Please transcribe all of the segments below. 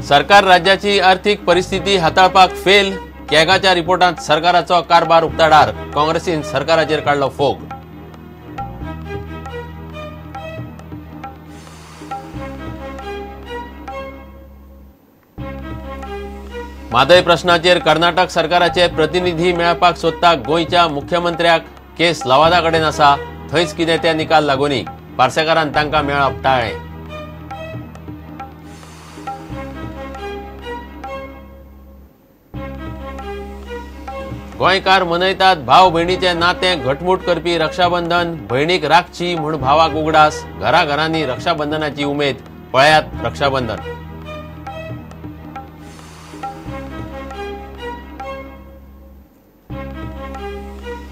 सरकार राज्याची आर्थिक परिस्थिती हाताळपाक फेल, कॅगाच्या रिपोर्टांत सरकाराचो कारभार उक्ताडार, काँग्रेसीन सरकाराचेर काडलो फोग। म्हादय प्रश्नाचेर कर्नाटक सरकाराचे प्रतिनिधी मेळपाक सोदता गोंयच्या मुख्यमंत्र्याक, केस लवादा कडेन आसा, थंयच कितें ते निकाल लागुनी, पार्सेकारान तांकां मेळप टाळ्ळें। गोंयकार मनयतात भाव भयणीचें नातें घटमूट करपी रक्षाबंधन, भयणीक राखची म्हूण भावाक उगडास, घराघरांनी रक्षाबंधनाची उमेद, पळयात रक्षाबंधन।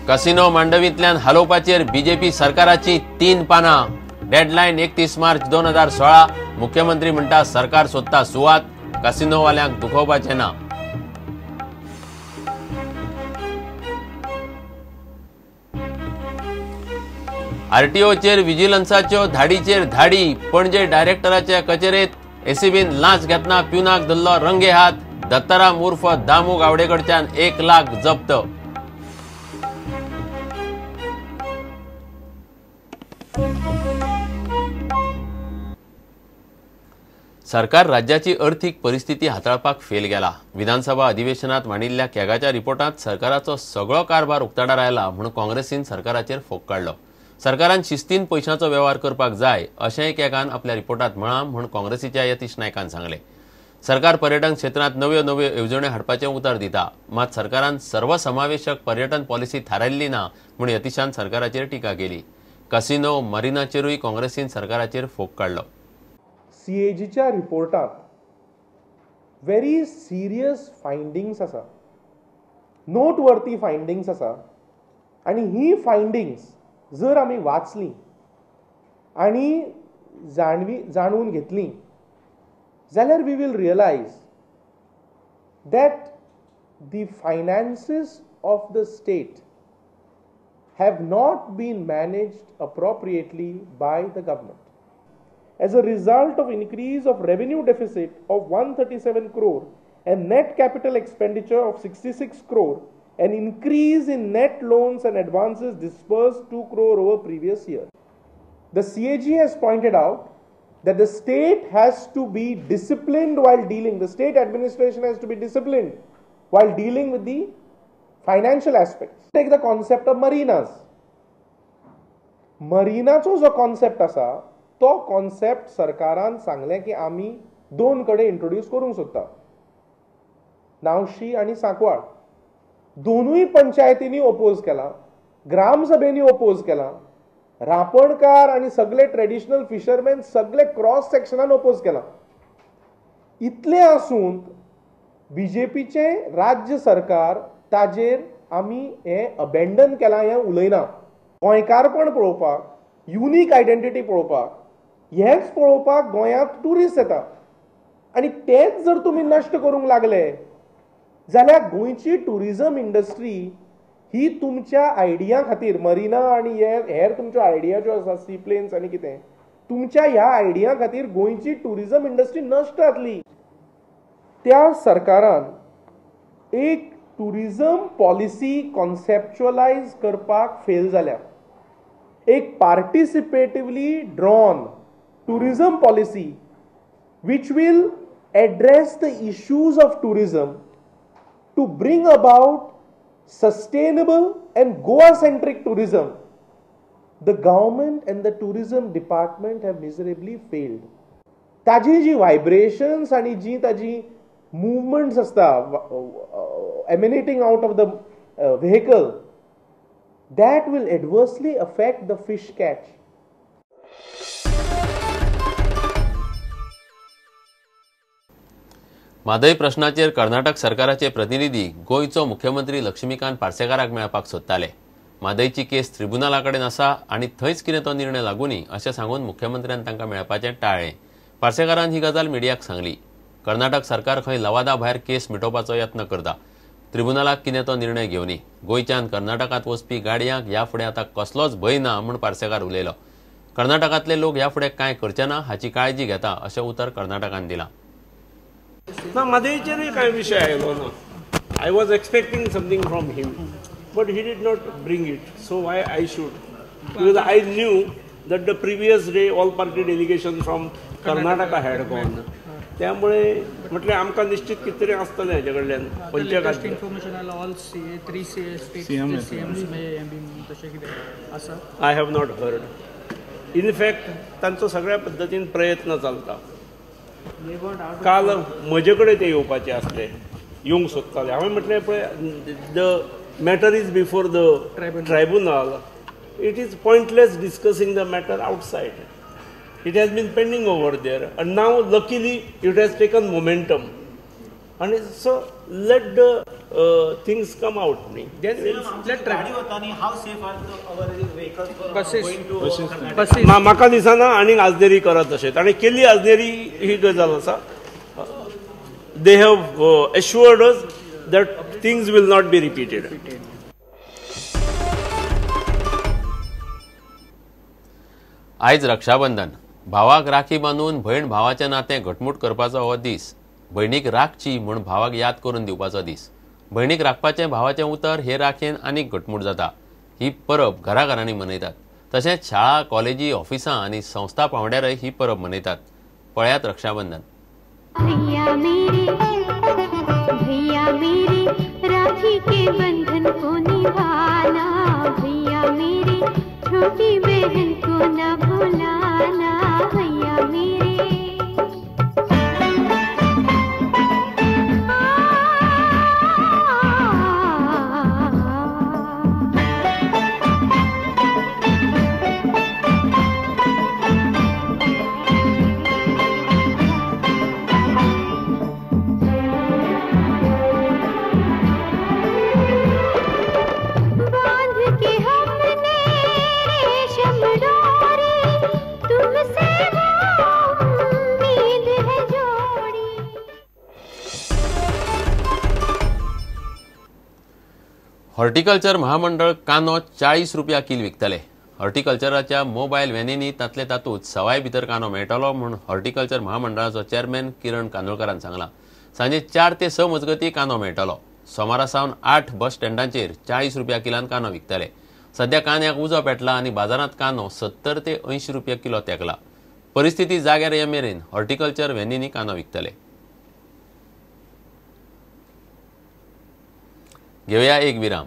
कसिनो मांडवींतल्यान हालोवपाचेर बीजेपी सरकाराची 3 पानां, डेडलायन 31 मार्च 2016, मुख्यमंत्री म्हणटा सरकार सोदता सुवात, कसिनोवाल्यांक दुखोवपाचें ना। आरटीओचेर विजिलन्साच्यो धाडीचेर धाडी, पणजे डायरेक्टराच्या कचेरेत एसीबीन लांच घेतना प्युनाक धरलो रंगे हात, दत्ताराम उर्फ दामू गावडेकडच्यान 1 लाख जप्त। सरकार राज्याची अर्थीक परिस्थिती हाताळपाक फेल गेला। विधानसभा अधिवेशनात मांडिल्ल्या कॅगाच्या रिपोर्टांत सरकाराचो सगळो कारभार उक्ताडार आयला म्हूण काँग्रेसीन सरकाराचेर फोग काडलो। सरकारान शिस्तीन पैशांचो वेव्हार करपाक जाय अशेंय कॅगान आपल्या रिपोर्टांत म्हळां म्हूण काँग्रेसीच्या यतीश नायकान सांगलें। सरकार पर्यटन क्षेत्रांत नव्यो नव्यो येवजण्यो हाडपाचें उतर दिता, मात सरकारान सर्वसमावेशक पर्यटन पॉलिसी थारायल्ली ना म्हूण यतीशान सरकाराचेर टिका केली। कसिनो मरिनाचेरूय काँग्रेसीन सरकाराचेर फोग काडलो। सीएजीच्या रिपोर्टांत व्हेरी सिरियस फायंडिंग्स आसा, नोटवर्थी फायंडिंग्स आसा आनी ही फायंडिंग्स जर आमी वाचली आनी जाणून घेतली जाल्यार we will realise that the finances of the state have not been managed appropriately by the government. As a result of increase of revenue deficit of 137 crore and net capital expenditure of 66 crore, an increase in net loans and advances disbursed 2 crore over previous year. The CAG has pointed out that the state has to be disciplined while dealing, the state administration has to be disciplined while dealing with the financial aspects. Take the concept of marinas. Marinaचो जो concept आसा तो concept सरकारान सांगलें की आमी 2 कडेन introduce करूंक सोदता, नावशी आनी सांकवाळ। दोनूय पंचायतींनी ओपोज केला, ग्रामसभेंनी ओपोज केला, रापणकार आनी सगळे ट्रेडिशनल फिशरमॅन सगळे क्रॉस सेक्शनान ओपोज केला। इतलें आसून बीजेपीचें राज्य सरकार ताजेर आमी हें अबेंडन केलां हें उलयना। गोंयकारपण पळोवपाक, युनीक आयडेंटिटी पळोवपाक, हेंच पळोवपाक गोंयांत ट्युरिस्ट येता आनी तेच जर तुमी नश्ट करूंक लागले जाल्यार गोंयची ट्युरिजम इंडस्ट्री ही तुमच्या आयडिया खातीर, मरिना आनी हेर तुमच्यो आयडिया ज्यो आसा, सी प्लेन्स आनी कितें, तुमच्या ह्या आयडिया खातीर गोंयची ट्युरिजम इंडस्ट्री नश्ट जातली। त्या सरकारान एक ट्युरिजम पॉलिसी कॉन्सेप्च्युअलायज करपाक फेल जाल्या। एक participatively drawn tourism policy which will address the issues of tourism to bring about sustainable and Goa-centric tourism, the government and the tourism department have miserably failed. ताजी जी vibrations आणि जी ताजी movements असता emanating out of the vehicle, that will adversely affect the fish catch. Mhadei प्रश्नाचेर Karnataka सरकाराचे प्रतिनिधी गोंयचो मुख्यमंत्री लक्ष्मीकांत पार्सेकाराक मेळपाक सोदताले। म्हादयची केस ट्रिब्युनला कडेन आसा आनी थंयच कितें तो निर्णय लागुनी अशें सांगून मुख्यमंत्र्यान तांकां मेळपाचें टाळ्ळें। पार्सेकारान ही गजाल मिडियाक सांगली। कर्नाटक सरकार खंय लवादा भायर केस मिटोवपाचो यत्न करता, ट्रिब्युनलाक कितें तो निर्णय घेवनी। गोंयच्यान कर्नाटकांत वचपी गाडयांक ह्या फुडें आतां कसलोच भंय ना म्हूण पार्सेकार उलयलो। कर्नाटकांतले लोक ह्या फुडें कांय करचे ना हाची काळजी घेता अशें उतर कर्नाटकान दिलां। ना, म्हादयचेरूय कांय विशय आयलो ना. I was expecting something from him, but he did not bring it, so why I should? Because I knew that the previous day all party delegation from Karnataka had gone. त्यामुळे म्हटलें आमकां निश्चित कितें तरी आसतलें हाजे कडल्यान. लेटेस्ट इन्फॉर्मेशन आयला ऑल 3 स्टेट्स सीएम्स तशें कितें आसा. I have not heard. In fact तांचो सगळ्या पद्दतीन प्रयत्न चलता. काल म्हजे कडेन ते येवपाचे आसले, येवंक सोदताले. हांवें म्हटलें पळय, the matter is before the tribunal, it is pointless discussing the matter outside. It has been pending over there and now luckily it has taken momentum, and so let the things come out. Then let how safe are our vehicles for going to buses? म्हाका दिसना आनीक आजनेरी करत अशें. ताणें केल्ली आजनेरी ही गजाल आसा. They have assured us that things will not be repeated. आयज रक्षाबंधन. भावाक राखी बांदून भयण भावाचें नातें घटमूट करपाचो हो दीस. भयणीक राखची म्हूण भावाक याद करून दिवपाचो दीस. भयणीक राखपाचें भावाचें उतर हे राखयेन आनीक घटमूट जाता. ही परब घराघरांनी मनयतात. तशेंच शाळा, कॉलेजी, ऑफिसां आनी संस्था पांवड्यारय ही परब मनयतात. पळयात रक्षाबंधन. भैया मेरे राखी के बंधन को निभाना, भैया मेरे छोटी बहन को न भुलाना, भैया मेरे. हॉर्टिकल्चर महामंडळ कांदो 40 रुपया कील विकतले. हॉर्टिकल्चराच्या मोबायल व्हॅनींनी तांतले तातूंत सवाय भितर कांदो मेळटलो म्हूण हॉर्टिकल्चर महामंडळाचो चेअरमॅन किरण कांदोळकारान सांगलां. सांजे 4 ते 6 मजगतीं कांदो मेळटलो. सोमारा सावन 8 बस स्टँडांचेर 40 रुपया किलान कांदो विकतले. सध्या कांद्याक उजो पेटला आनी बाजारांत कांदो 70 ते 80 रुपया किलो तेंकला. परिस्थिती जाग्यार ये मेरेन हॉर्टिकल्चर व्हॅनींनी कांदो विकतले. घेवया एक विराम.